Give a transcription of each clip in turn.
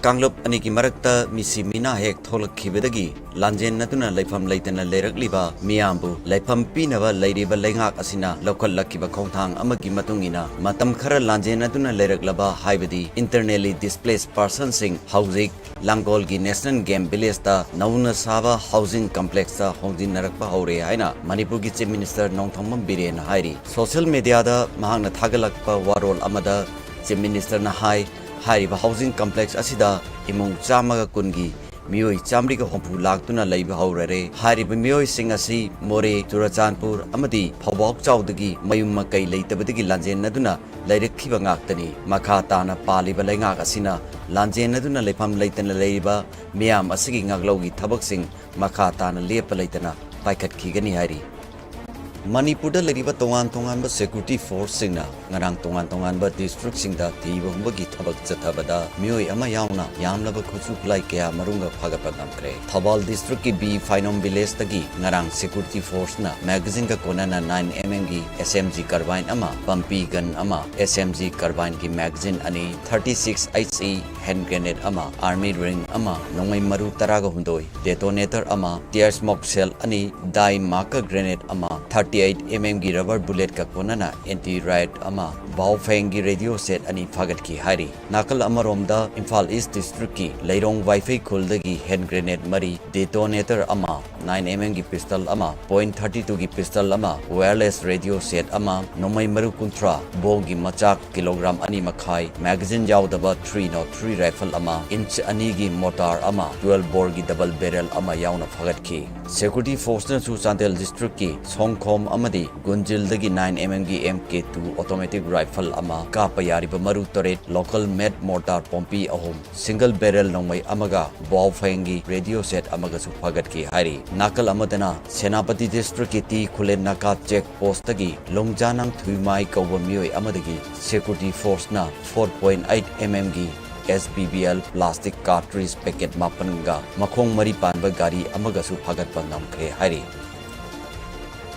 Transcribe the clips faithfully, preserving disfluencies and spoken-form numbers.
ꯀꯥꯡꯂꯨꯞ ꯑꯅꯤꯒꯤ ꯃꯔꯛꯇ ꯃꯤꯁꯤ ꯃꯤꯅꯥ ꯍꯦꯛ ꯊꯣꯛꯂꯛꯈꯤꯕꯗꯒꯤ ꯂꯥꯟꯖꯦꯟꯅꯗꯨꯅ ꯂꯩꯐꯝ ꯂꯩꯇꯅ ꯂꯩꯔꯛꯂꯤꯕ ꯃꯤꯌꯥꯝꯕꯨ ꯂꯩꯐꯝ ꯄꯤꯅꯕ ꯂꯩꯔꯤꯕ ꯂꯩꯉꯥꯛ ꯑꯁꯤꯅ ꯂꯧꯈꯠꯂꯛꯈꯤꯕ ꯈꯣꯡꯊꯥꯡ ꯑꯃꯒꯤ ꯃꯇꯨꯡ ꯏꯟꯅ ꯃꯇꯝ ꯈꯔ ꯂꯥꯟꯖꯦꯟꯅꯗꯨꯅ ꯂꯩꯔꯛꯂꯕ ꯍꯥꯏꯕꯗꯤ internally displaced personꯁꯤꯡ ꯍꯧꯖꯤꯛ ꯂꯥꯡꯒꯣꯜꯒꯤ National Game Villageꯇ ꯅꯧꯅ ꯁꯥꯕ housing complexꯇ ꯍꯣꯡꯖꯤꯟꯅꯔꯛꯄ ꯍꯧꯔꯦ ꯍꯥꯏꯅ ꯃꯅꯤꯄꯨꯔꯒꯤ Chief Minister ꯅꯣꯡꯊꯣꯝꯕꯝ ꯕꯤꯔꯦꯟꯅ ꯍꯥꯏꯔꯤ꯫ Social mediaꯗ ꯃꯍꯥꯛꯅ ꯊꯥꯒꯠꯂꯛꯄ ꯋꯥꯔꯣꯜ ꯑꯃꯗ Chief Ministerꯅ ꯍꯥꯏ, ꯍꯥꯏꯔꯤꯕ housing complex ꯑꯁꯤꯗ ꯏꯃꯨꯡ ꯆꯥꯝꯃꯒ ꯀꯨꯟꯒꯤ ꯃꯤꯑꯣꯏ ꯆꯥꯃꯔꯤꯒ ꯍꯨꯝꯐꯨ ꯂꯥꯛꯇꯨꯅ ꯂꯩꯕ ꯍꯧꯔꯔꯦ꯫ ꯍꯥꯏꯔꯤꯕ ꯃꯤꯑꯣꯏꯁꯤꯡ ꯑꯁꯤ ꯃꯣꯔꯦ, ꯆꯨꯔꯆꯥꯟꯄꯨꯔ ꯑꯃꯗꯤ ꯐꯧꯕꯥꯛꯆꯥꯎꯗꯒꯤ ꯃꯌꯨꯝ ꯃꯀꯩ ꯂꯩꯇꯕꯗꯒꯤ ꯂꯥꯟꯖꯦꯟꯅꯗꯨꯅ ꯂꯩꯔꯛꯈꯤꯕ ꯉꯥꯛꯇꯅꯤ꯫ ꯃꯈꯥ ꯇꯥꯅ ꯄꯥꯜꯂꯤꯕ ꯂꯩꯉꯥꯛ ꯑꯁꯤꯅ ꯂꯥꯟꯖꯦꯟꯅꯗꯨꯅ ꯂꯩꯐꯝ ꯂꯩꯇꯅ ꯂꯩꯔꯤꯕ ꯃꯤꯌꯥꯝ ꯑꯁꯤꯒꯤ ꯉꯥꯛꯂꯧꯒꯤ ꯊꯕꯛꯁꯤꯡ ꯃꯈꯥ ꯇꯥꯅ ꯂꯦꯞꯄ ꯂꯩꯇꯅ ꯄꯥꯏꯈꯠꯈꯤꯒꯅꯤ ꯍꯥꯏꯔꯤ꯫ ꯃꯅꯤꯄꯨꯔꯗ ꯂꯩꯔꯤꯕ ꯇꯣꯉꯥꯟ ꯇꯣꯉꯥꯟꯕ security forceꯁꯤꯡꯅ ꯉꯔꯥꯡ ꯇꯣꯉꯥꯟ ꯇꯣꯉꯥꯟꯕ districtꯁꯤꯡꯗ ꯊꯤꯕ ꯍꯨꯝꯕꯒꯤ ꯊꯕꯛ ꯆꯠꯊꯕꯗ ꯃꯤꯑꯣꯏ ꯑꯃ ꯌꯥꯎꯅ ꯌꯥꯝꯂꯕ ꯈꯨꯠꯁꯨ ꯈꯨꯠꯂꯥꯏ ꯀꯌꯥ ꯃꯔꯨꯝꯒ ꯐꯥꯒꯠꯄ ꯉꯝꯈ꯭ꯔꯦ꯫ ꯊꯧꯕꯥꯜ districtꯀꯤ ꯕꯤ ꯐꯥꯏꯅꯣꯝ villageꯇꯒꯤ ꯉꯔꯥꯡ security forceꯅ magazineꯒ ꯀꯣꯟꯅꯅ nine mmꯒꯤ SMG carbine ꯑꯃ, pump gun ꯑꯃ, SMG carbineꯒꯤ magazine ꯑꯅꯤ, thirty six HE hand grenade ꯑꯃ, army ring ꯑꯃ, ꯅꯣꯡꯃꯩ ꯃꯔꯨ ꯇꯔꯥꯒ ꯍꯨꯝꯗꯣꯏ, detonator ꯑꯃ, tear smoke shell ꯑꯅꯤ, dye marker grenade ꯑꯃ, thirty eight mmꯒꯤ rubber bulletꯀ ꯀꯣꯟꯅꯅ anti riot ꯑꯃ, Baofengꯒꯤ radio set ꯑꯅꯤ ꯐꯥꯒꯠꯈꯤ ꯍꯥꯏꯔꯤ꯫ ꯅꯥꯀꯜ ꯑꯃꯔꯣꯝꯗ ꯏꯝꯐꯥꯜ East districtꯀꯤ ꯂꯩꯔꯣꯡ ꯋꯥꯏꯐꯩ ꯈꯨꯜꯗꯒꯤ hand grenade ꯃꯔꯤ, detonator ꯑꯃ, nine mmꯒꯤ pistol ꯑꯃ, point thirty twoꯒꯤ pistol ꯑꯃ, wireless radio set ꯑꯃ, ꯅꯣꯡꯃꯩ ꯃꯔꯨ ꯀꯨꯟꯊ꯭ꯔꯥ, ꯕꯣꯝꯒꯤ ꯃꯆꯥꯛ kilogram ꯑꯅꯤ ꯃꯈꯥꯏ, magazine ꯌꯥꯎꯗꯕ three nought three rifle ꯑꯃ, inch ꯑꯅꯤꯒꯤ mortar ꯑꯃ, twelve boreꯒꯤ double barrel ꯑꯃ ꯌꯥꯎꯅ ꯐꯥꯒꯠꯈꯤ꯫ Security forceꯅꯁꯨ ꯆꯥꯟꯗꯦꯜ districtꯀꯤ ꯁꯣꯡꯈꯣꯝ ꯑꯃꯗꯤ ꯒꯨꯟꯖꯤꯜꯗꯒꯤ nine mmꯒꯤ MK two automatic rifle ꯑꯃ, ꯀꯥꯞꯄ ꯌꯥꯔꯤꯕ ꯃꯔꯨ ꯇꯔꯦꯠ, local made mortar ꯄꯣꯝꯄꯤ ꯑꯍꯨꯝ, single barrel ꯅꯣꯡꯃꯩ ꯑꯃꯒ Baofengꯒꯤ radio set ꯑꯃꯒꯁꯨ ꯐꯥꯒꯠꯈꯤ ꯍꯥꯏꯔꯤ꯫ ꯅꯥꯀꯜ ꯑꯃꯗꯅ ꯁꯦꯅꯥꯄꯇꯤ districtꯀꯤ ꯇꯤ ꯈꯨꯂꯦꯟ ꯅꯥꯀꯥ check postꯇꯒꯤ ꯂꯣꯡꯖꯥꯅꯥꯡ ꯊꯨꯏꯃꯥꯏ ꯀꯧꯕ ꯃꯤꯑꯣꯏ ꯑꯃꯗꯒꯤ security forceꯅ four point eight mmꯒꯤ SBBL plastic cartridge packet ꯃꯥꯄꯟꯒ ꯃꯈꯣꯡ ꯃꯔꯤ ꯄꯥꯟꯕ ꯒꯥꯔꯤ ꯑꯃꯒꯁꯨ ꯐꯥꯒꯠꯄ ꯉꯝꯈ꯭ꯔꯦ ꯍꯥꯏꯔꯤ꯫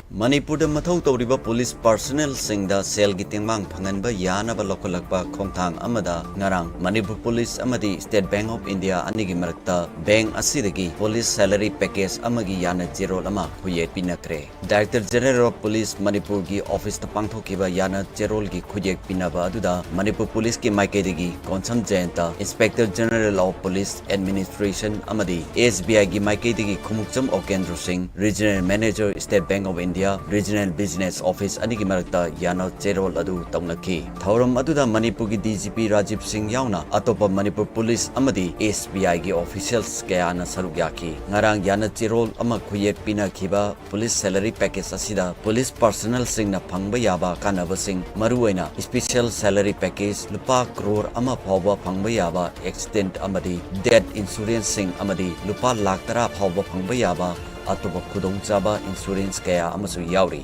ꯃꯅꯤꯄꯨꯔꯗ ꯃꯊꯧ ꯇꯧꯔꯤꯕ ꯄꯨꯂꯤꯁ ꯄꯥꯔꯁꯅꯦꯜꯁꯤꯡꯗ ꯁꯦꯜꯒꯤ ꯇꯦꯡꯕꯥꯡ ꯐꯪꯍꯟꯕ ꯌꯥꯅꯕ ꯂꯧꯈꯠꯂꯛꯄ ꯈꯣꯡꯊꯥꯡ ꯑꯃꯗ ꯉꯔꯥꯡ ꯃꯅꯤꯄꯨꯔ ꯄꯨꯂꯤꯁ ꯑꯃꯗꯤ ꯁ꯭ꯇꯦꯠ ꯕꯦꯡꯛ ꯑꯣꯐ ꯏꯟꯗꯤꯌꯥ ꯑꯅꯤꯒꯤ ꯃꯔꯛꯇ ꯕꯦꯡꯛ ꯑꯁꯤꯗꯒꯤ ꯄꯨꯂꯤꯁ ꯁꯦꯂꯔꯤ ꯄꯦꯀꯦꯖ ꯑꯃꯒꯤ ꯌꯥꯅ ꯆꯦꯔꯣꯜ ꯑꯃ ꯈꯨꯌꯦꯛ ꯄꯤꯅꯈ꯭ꯔꯦ꯫ ꯗꯥꯏꯔꯦꯛꯇꯔ ꯖꯦꯅꯔꯦꯜ ꯑꯣꯐ ꯄꯨꯂꯤꯁ ꯃꯅꯤꯄꯨꯔꯒꯤ ꯑꯣꯐꯤꯁꯇ ꯄꯥꯡꯊꯣꯛꯈꯤꯕ ꯌꯥꯅ ꯆꯦꯔꯣꯜꯒꯤ ꯈꯨꯌꯦꯛ ꯄꯤꯅꯕ ꯑꯗꯨꯗ ꯃꯅꯤꯄꯨꯔ ꯄꯨꯂꯤꯁꯀꯤ ꯃꯥꯏꯀꯩꯗꯒꯤ Konsam Jayanta, inspector general of police administration ꯑꯃꯗꯤ ꯑꯦꯁ ꯕꯤ ꯑꯥꯏꯒꯤ ꯃꯥꯏꯀꯩꯗꯒꯤ Khongupcham Okendro Singh, regional manager State Bank of India, regional business office ꯑꯅꯤꯒꯤ ꯃꯔꯛꯇ ꯌꯥꯅ ꯆꯦꯔꯣꯜ ꯑꯗꯨ ꯇꯧꯅꯈꯤ꯫ ꯊꯧꯔꯝ ꯑꯗꯨꯗ ꯃꯅꯤꯄꯨꯔꯒꯤ ꯗꯤ ꯖꯤ ꯄꯤ ꯔꯥꯖꯤꯕ ꯁꯤꯡ ꯌꯥꯎꯅ ꯑꯇꯣꯞꯄ ꯃꯅꯤꯄꯨꯔ ꯄꯨꯂꯤꯁ ꯑꯃꯗꯤ ꯑꯦꯁ ꯕꯤ ꯑꯥꯏꯒꯤ ꯑꯣꯐꯤꯁꯤꯌꯦꯜꯁ ꯀꯌꯥꯅ ꯁꯔꯨꯛ ꯌꯥꯈꯤ꯫ ꯉꯔꯥꯡ ꯌꯥꯅ ꯆꯦꯔꯣꯜ ꯑꯃ ꯈꯨꯌꯦꯛ ꯄꯤꯅꯈꯤꯕ ꯄꯨꯂꯤꯁ ꯁꯦꯂꯔꯤ ꯄꯦꯀꯦꯖ ꯑꯁꯤꯗ ꯄꯨꯂꯤꯁ ꯄꯥꯔꯁꯅꯦꯜꯁꯤꯡꯅ ꯐꯪꯕ ꯌꯥꯕ ꯀꯥꯟꯅꯕꯁꯤꯡ, ꯃꯔꯨꯑꯣꯏꯅ ꯁ꯭ꯄꯤꯁꯦꯜ ꯁꯦꯂꯔꯤ ꯄꯦꯀꯦꯖ, ꯂꯨꯄꯥ ꯀ꯭ꯔꯣꯔ ꯑꯃ ꯐꯥꯎꯕ ꯐꯪꯕ ꯌꯥꯕ ꯑꯦꯛꯁꯤꯗꯦꯟꯠ ꯑꯃꯗꯤ ꯗꯦꯠ ꯏꯟꯁꯨꯔꯦꯟꯁꯁꯤꯡ ꯑꯃꯗꯤ ꯂꯨꯄꯥ ꯂꯥꯈ ꯇꯔꯥ ꯐꯥꯎꯕ ꯐꯪꯕ ꯌꯥꯕ ꯑꯇꯣꯞꯄ ꯈꯨꯗꯣꯡꯆꯥꯕ ꯏꯟꯁꯨꯔꯦꯟꯁ ꯀꯌꯥ ꯑꯃꯁꯨ ꯌꯥꯎꯔꯤ꯫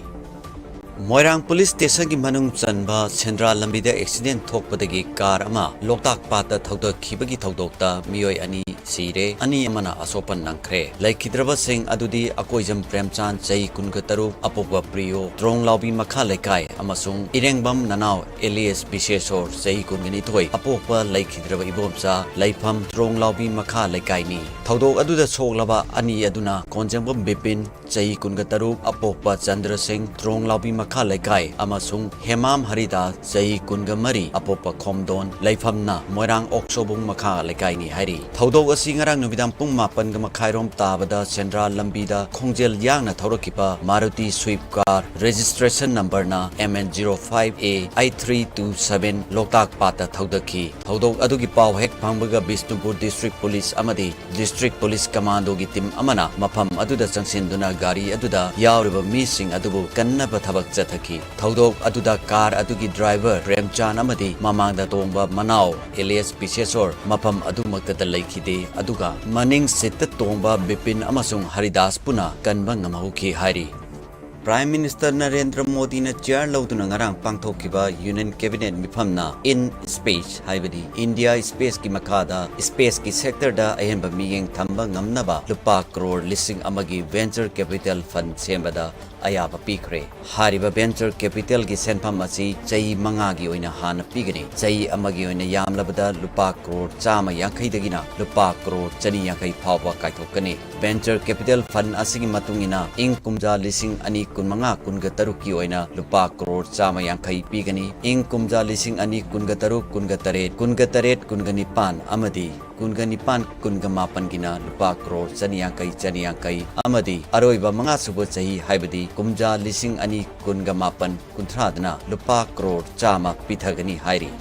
ꯃꯣꯏꯔꯥꯡ ꯄꯨꯂꯤꯁ ꯁ꯭ꯇꯦꯁꯟꯒꯤ ꯃꯅꯨꯡ ꯆꯟꯕ ꯁꯦꯟꯗ꯭ꯔꯥ ꯂꯝꯕꯤꯗ ꯑꯦꯛꯁꯤꯗꯦꯟꯠ ꯊꯣꯛꯄꯗꯒꯤ ꯀꯥꯔ ꯑꯃ ꯂꯣꯛꯇꯥꯛ ꯄꯥꯠꯇ ꯊꯧꯗꯈꯤꯕꯒꯤ ꯊꯧꯗꯣꯛꯇ ꯃꯤꯑꯣꯏ ꯑꯅꯤ ꯁꯤꯔꯦ, ꯑꯅꯤ ꯑꯃꯅ ꯑꯁꯣꯛꯄ ꯅꯪꯈ꯭ꯔꯦ꯫ ꯂꯩꯈꯤꯗ꯭ꯔꯕꯁꯤꯡ ꯑꯗꯨꯗꯤ ꯑꯀꯣꯏꯖꯝ ꯄ꯭ꯔꯦꯝꯆꯥꯟ, ꯆꯍꯤ ꯀꯨꯟꯒ ꯇꯔꯨꯛ, ꯑꯄꯣꯛꯄ ꯄ꯭ꯔꯤꯌꯣ, ꯇ꯭ꯔꯣꯡꯂꯥꯎꯕꯤ ꯃꯈꯥ ꯂꯩꯀꯥꯏ, ꯑꯃꯁꯨꯡ ꯏꯔꯦꯡꯕꯝ ꯅꯅꯥꯎ ꯑꯦꯂꯤꯌꯥꯁ ꯕꯤꯁꯦꯁꯣꯔ, ꯆꯍꯤ ꯀꯨꯟꯒ ꯅꯤꯊꯣꯏ, ꯑꯄꯣꯛꯄ ꯂꯩꯈꯤꯗ꯭ꯔꯕ ꯏꯕꯣꯝꯆꯥ, ꯂꯩꯐꯝ ꯇ꯭ꯔꯣꯡꯂꯥꯎꯕꯤ ꯃꯈꯥ ꯂꯩꯀꯥꯏꯅꯤ꯫ ꯊꯧꯗꯣꯛ ꯑꯗꯨꯗ ꯁꯣꯛꯂꯕ ꯑꯅꯤ ꯑꯗꯨꯅ ꯀꯣꯟꯖꯦꯡꯕꯝ ꯕꯤꯄꯤꯟ, ꯆꯍꯤ ꯀꯨꯟꯒ ꯇꯔꯨꯛ, ꯑꯄꯣꯛꯄ ꯆꯟꯗ꯭ꯔ ꯁꯤꯡ, ꯇ꯭ꯔꯣꯡꯂꯥꯎꯕꯤ ꯃꯈꯥ ꯂꯩꯀꯥꯏ, ꯑꯃꯁꯨꯡ ꯍꯦꯃꯥꯝ ꯍꯔꯤꯗꯥꯁ, ꯆꯍꯤ ꯀꯨꯟꯒ ꯃꯔꯤ, ꯑꯄꯣꯛꯄ ꯈꯣꯝꯗꯣꯟ, ꯂꯩꯐꯝꯅ ꯃꯣꯏꯔꯥꯡ ꯑꯣꯛꯁꯣꯕꯨꯡ ꯃꯈꯥ ꯂꯩꯀꯥꯏꯅꯤ ꯍꯥꯏꯔꯤ꯫ ꯊꯧꯗꯣꯛ ꯑꯁꯤ ꯉꯔꯥꯡ ꯅꯨꯃꯤꯗꯥꯡ ꯄꯨꯡ ꯃꯥꯄꯟꯒ ꯃꯈꯥꯏꯔꯣꯝ ꯇꯥꯕꯗ ꯁꯦꯟꯗ꯭ꯔꯥ ꯂꯝꯕꯤꯗ ꯈꯣꯡꯖꯦꯜ ꯌꯥꯡꯅ ꯊꯧꯔꯛꯈꯤꯕ ꯃꯥꯔꯨꯇꯤ ꯁ꯭ꯋꯤꯐ ꯀꯥꯔ, ꯔꯦꯖꯤꯁꯇ꯭ꯔꯦꯁꯟ ꯅꯝꯕꯔꯅ M N zero five A eight three two seven, Loktak ꯄꯥꯠꯇ ꯊꯧꯗꯈꯤ꯫ ꯊꯧꯗꯣꯛ ꯑꯗꯨꯒꯤ ꯄꯥꯎ ꯍꯦꯛ ꯐꯪꯕꯒ ꯕꯤꯁꯅꯨꯄꯨꯔ ꯗꯤꯁꯇ꯭ꯔꯤꯛ ꯄꯨꯂꯤꯁ ꯑꯃꯗꯤ ꯗꯤꯁꯇ꯭ꯔꯤꯛ ꯄꯨꯂꯤꯁ ꯀꯃꯥꯟꯗꯣꯒꯤ ꯇꯤꯝ ꯑꯃꯅ ꯃꯐꯝ ꯑꯗꯨꯗ ꯆꯪꯁꯤꯟꯗꯨꯅ ꯒꯥꯔꯤ ꯑꯗꯨꯗ ꯌꯥꯎꯔꯤꯕ ꯃꯤꯁꯤꯡ ꯑꯗꯨꯕꯨ ꯀꯟꯅꯕ ꯊꯕꯛ ꯆꯠꯊꯈꯤ꯫ ꯊꯧꯗꯣꯛ ꯑꯗꯨꯗ ꯀꯥꯔ ꯑꯗꯨꯒꯤ ꯗ꯭ꯔꯥꯏꯚꯔ ꯄ꯭ꯔꯦꯝꯆꯥꯟ ꯑꯃꯗꯤ ꯃꯃꯥꯡꯗ ꯇꯣꯡꯕ ꯃꯅꯥꯎ ꯑꯦꯂꯤꯌꯥꯁ ꯕꯤꯁꯦꯁꯣꯔ ꯃꯐꯝ ꯑꯗꯨꯃꯛꯇꯗ ꯂꯩꯈꯤꯗꯦ, ꯑꯗꯨꯒ ꯃꯅꯤꯡ ꯁꯤꯠꯇ ꯇꯣꯡꯕ ꯕꯤꯄꯤꯟ ꯑꯃꯁꯨꯡ ꯍꯔꯤꯗꯥꯁ ꯄꯨꯟꯅ ꯀꯟꯕ ꯉꯝꯍꯧꯈꯤ ꯍꯥꯏꯔꯤ꯫ Prime Minister ꯅꯔꯦꯟꯗ꯭ꯔ ꯃꯣꯗꯤꯅ chair ꯂꯧꯗꯨꯅ ꯉꯔꯥꯡ ꯄꯥꯡꯊꯣꯛꯈꯤꯕ Union Cabinet ꯃꯤꯐꯝꯅ InSpace, ꯍꯥꯏꯕꯗꯤ India Spaceꯀꯤ ꯃꯈꯥꯗ spaceꯀꯤ sectorꯗ ꯑꯍꯦꯟꯕ ꯃꯤꯠꯌꯦꯡ ꯊꯝꯕ ꯉꯝꯅꯕ ꯂꯨꯄꯥ ꯀ꯭ꯔꯣꯔ ꯂꯤꯁꯤꯡ ꯑꯃꯒꯤ venture capital fund ꯁꯦꯝꯕꯗ ꯑꯌꯥꯕ ꯄꯤꯈ꯭ꯔꯦ꯫ ꯍꯥꯏꯔꯤꯕ venture capitalꯒꯤ ꯁꯦꯟꯐꯝ ꯑꯁꯤ ꯆꯍꯤ ꯃꯉꯥꯒꯤ ꯑꯣꯏꯅ ꯍꯥꯟꯅ ꯄꯤꯒꯅꯤ꯫ ꯆꯍꯤ ꯑꯃꯒꯤ ꯑꯣꯏꯅ ꯌꯥꯝꯂꯕꯗ ꯂꯨꯄꯥ ꯀ꯭ꯔꯣꯔ ꯆꯥꯝꯃ ꯌꯥꯡꯈꯩꯗꯒꯤꯅ ꯂꯨꯄꯥ ꯀ꯭ꯔꯣꯔ ꯆꯅꯤ ꯌꯥꯡꯈꯩ ꯐꯥꯎꯕ ꯀꯥꯏꯊꯣꯛꯀꯅꯤ꯫ Venture capital fund ꯑꯁꯤꯒꯤ ꯃꯇꯨꯡ ꯏꯟꯅ ꯏꯪ ꯀꯨꯝꯖꯥ ꯂꯤꯁꯤꯡ ꯑꯅꯤ ꯀꯨꯟꯃꯉꯥ ꯀꯨꯟꯒ ꯇꯔꯨꯛꯀꯤ ꯑꯣꯏꯅ ꯂꯨꯄꯥ ꯀ꯭ꯔꯣꯔ ꯆꯥꯝꯃ ꯌꯥꯡꯈꯩ ꯄꯤꯒꯅꯤ꯫ ꯏꯪ ꯀꯨꯝꯖꯥ ꯂꯤꯁꯤꯡ ꯑꯅꯤ ꯀꯨꯟꯒ ꯇꯔꯨꯛ ꯀꯨꯟꯒ ꯇꯔꯦꯠ, ꯀꯨꯟꯒ ꯇꯔꯦꯠ ꯀꯨꯟꯒ ꯅꯤꯄꯥꯟ ꯑꯃꯗꯤ ꯀꯨꯟꯒ ꯅꯤꯄꯥꯟ ꯀꯨꯟꯒ ꯃꯥꯄꯟꯒꯤꯅ ꯂꯨꯄꯥ ꯀ꯭ꯔꯣꯔ ꯆꯅꯤ ꯌꯥꯡꯈꯩ, ꯆꯅꯤ ꯌꯥꯡꯈꯩ ꯑꯃꯗꯤ ꯑꯔꯣꯏꯕ ꯃꯉꯥ ꯁꯨꯕ ꯆꯍꯤ, ꯍꯥꯏꯕꯗꯤ ꯀꯨꯝꯖꯥ ꯂꯤꯁꯤꯡ ꯑꯅꯤ ꯀꯨꯟꯒ ꯃꯥꯄꯟ ꯀꯨꯟꯊ꯭ꯔꯥꯗꯅ ꯂꯨꯄꯥ ꯀ꯭ꯔꯣꯔ ꯆꯥꯝꯃ ꯄꯤꯊꯒꯅꯤ ꯍꯥꯏꯔꯤ꯫